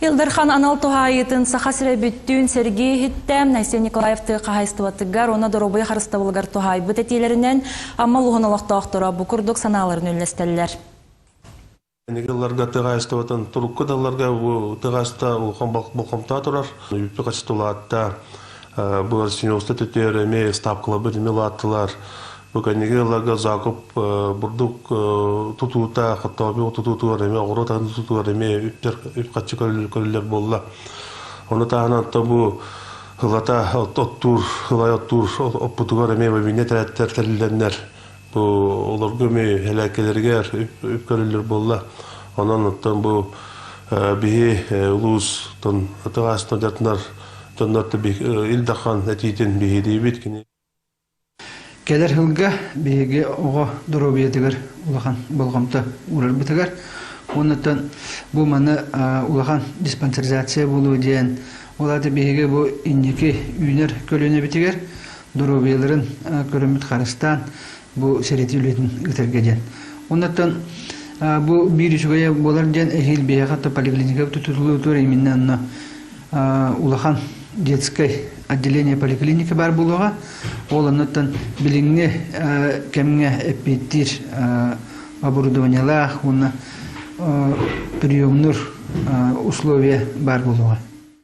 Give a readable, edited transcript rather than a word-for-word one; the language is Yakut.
Ил Дархан анал туһаайыытын Саха сирэ бүттүүн сэргии иһиттэ. Айсен Николаев тыа хаһаайыстыбатыгар уонна доруобуйа харыстабылыгар туһаайбыт этиилэринэн Амма улууһун олохтоохторо бу курдук санааларын үллэстэллэр. Ылларга тыа турукку да ылларга бу тыа улахан болҕомто турар. Үппү хачыстылаатта бу синеуста төтөр эми ставкалабыт эми улааттылар. Бу кэнниги ылларга закуп бурдук тутуута, хотообу тутуутугар эми оҕуруот аһын тутуутугар эми үптэр үп хаччы көрүллэр буолла. Ону таһынан бу ылата оттуур, ылай оттуур оппутугар эми бэбинэ тэрээттэр тэриллэннэр бу олорго эми элээккэлэригэр үп көрүллэр буолла. Онон оттон бу биһи улуус тон атыҕаастан дьатынар дьоннор Ил Дархан этиитин биһириибит кини. Кэлэр сылга биһиги оҕо доруобуйатыгар улахан болҕомто уурарбытыгар уоннаттан бу маны улахан диспансеризация буолуо диэн, ол аата биһиги бу инники үүнэр көлүөнэбитигэр доруобуйаларын көрөммүт харыстаан бу сэрэтии үлэтин ыытарга диэн. Оннуттан бу биир үчүгэйэ буолар диэн эһиил биһиэхэ поликлиника тутуллуутугар именно онно улахан детскай отделение поликлиника баар буолуоҕа. Ол оннуттан билиҥҥи кэмҥэ эппиэттиир оборудованиелаах уонна приемнуур условия баар буолуоҕа.